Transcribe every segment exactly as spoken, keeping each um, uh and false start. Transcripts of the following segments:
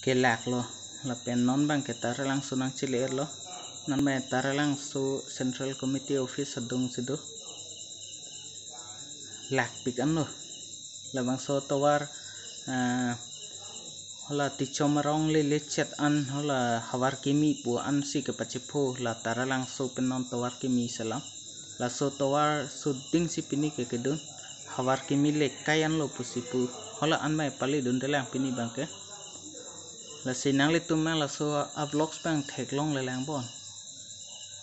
kelak lo. Lapen non abang ke Taralangso nangchele-etlo. Non abang Taralangso Central Committee Office adung si do. Lakpik anlo. Labangso tovar, ah, hala Tichom arong lele chet an hala Havar Kimi pu ansi kepachepho la Taralangso pen non Tovar Kimi selam. Laso tovar suding si pini ke kedun. Havar Kimi le kai anlo pusi pu. Hala an mai pali dundelang pini abang ke. Lasi nanglitum abang laso a-vlogs abang theklonglelang bon.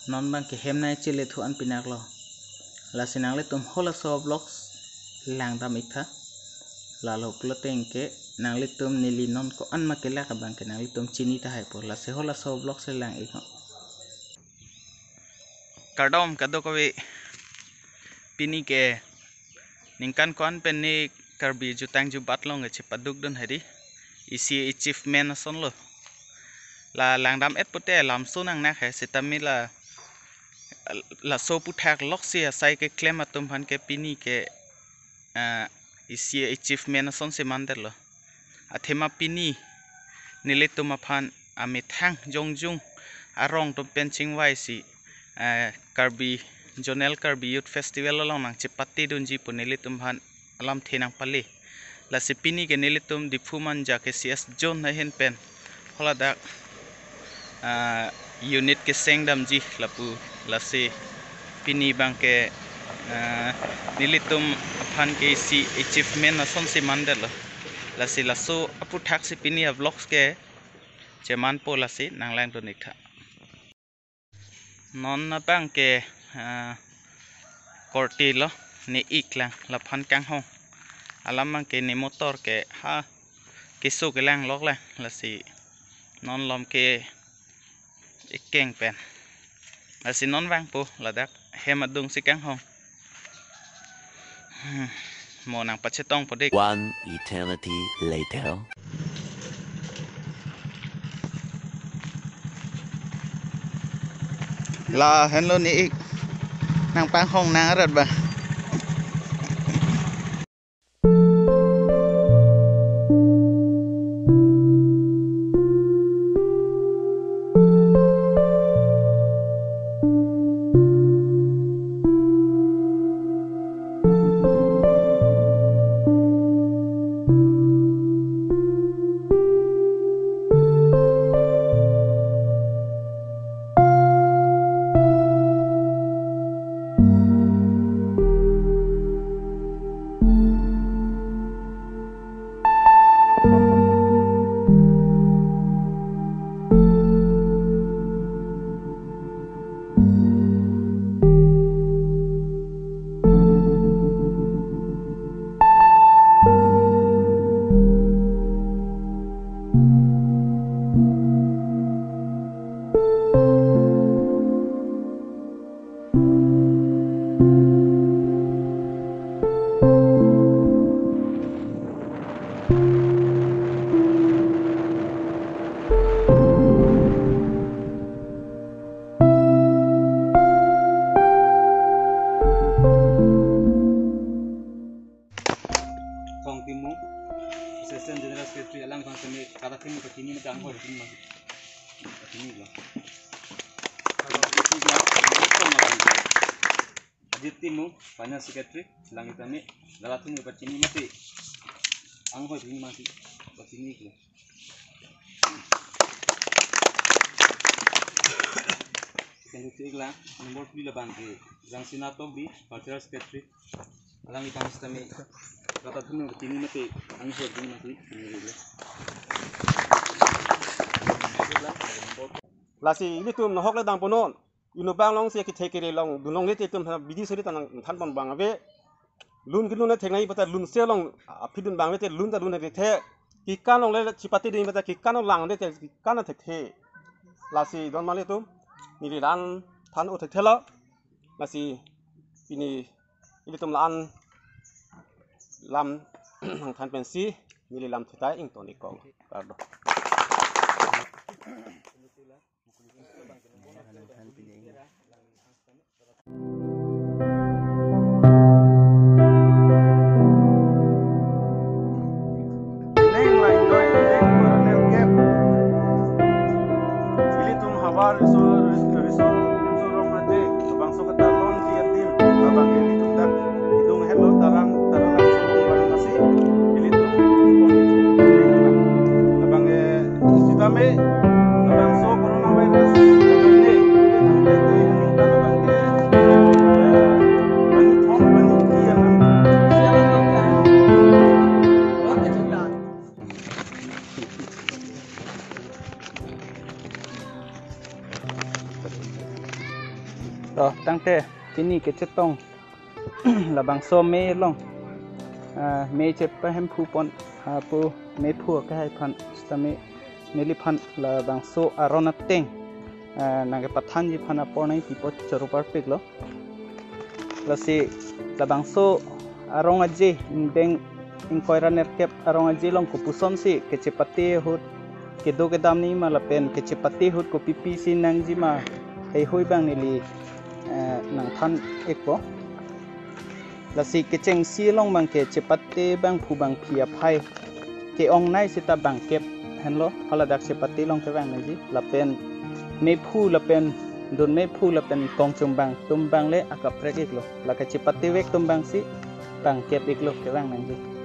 Non abang ke hem nangchele thu an pinak lo. Lasi nanglitum halaso a-vlogs langdam-ik tha. Lalo pulote ke nanglitum neli non ko-an ma kelak abang ke nanglitum chini tahai po. Lasi halaso a-vlogs le lang-ik ho. Kardom kadokave, pini ke ningkan ko-an pen ne Karbi jutang jubat along ke chepadukdun hedi. Isi achievement asonlo. La langdam-et pute lamso nangnak he, sitame la laso aphuthak loksi asai keklem atum aphan ke pini ke, ah, isi achievement asonsi mandetlo. Athema pini nelitum aphan amethang jongjung arong atum pen chingvaisi, eh, Karbi Zonal Karbi Youth Festival along nangchepatedunji pu nelitum aphan alamthe nangpale. Lasi pini ke nelitum Diphu Manja ke C S Zone ahin pen haladak, ah, unit keseng damji lapu. Lasi pini abang ke, ah, nelitum aphan ke isi achievement asonsi mandetlo. Lasi laso aphuthak si pini a-vlogs ke chemanpo, lasi nanglangdun-ik tha. Non abang ke, ah, korte lo, ne-ik lang, laphan kanghong. Alam abang ke ne motor ke ha keso kelang lok lang, lasi non malom ke ekeng pen. Lasi non vangpo ladak hem adung si kanghong. Hmm, mo nangpachetongpo dei. One eternity later. Lahenlo ne-ik. Nangpanghong nang arat ba. Thong Timung, Assistant General Secretary, alangphan kami kata tim kachini na kang hoi tim ma. Kachini lo. Ajit Timung, Finance Secretary, lang kami, lala tim kachini mati. Ang hoi tim mati. Kachini lo. Second to ikla, number three labang ke, Rangsina Tokbi, Cultural Secretary. Alangli tang sitame, kata thunung kachini mati, ang hoi tim mati, kachini lo. Lasi ilitum nohok le dang ponon. Inut abang along si kethe kere along dunlongle te itum bidi suri ta nangthan pon abang ave. Lun kelun le theklong ave ta lun se along aphi dun abang ave te lun ta lun thekthe. Kekan along le chepatedun ave ta kekan along lang ave te kekan thekthe. Lasi don mali itum neli la-an than-o thekthelo. Lasi pini ilitum la-an lam nangthan pensi neli lamthe ta ington-ik kok. Kardom. To, tangte pini kechetong labangso me along, ah, me chepahemphu pon, ah, pu mephu akehai aphan sitame neliphan labangso aron ateng, ah, nangkepathanji aphan apor nangpipo choro parpiklo. Lasi labangso arong aje, ingdeng ingkoi ra nerkep arong aje along kopusonsi kechepate ahut kedo kedam nangji ma lapen kechepate ahut kopipi si nangji ma heihui abang neli, eh, nangthan-ikpo. Lasi kechengsi along abang kechepate bangphu bangphi aphai ke-ongnei seta bangkep henlo, haladak chepate along kevang nangji. Lapen mephu lapen dun mephu lapen kongchumbang atum abang le akaprek-iklo. La kechepatevek atum abangsi bangkep-iklo, kevang nangji.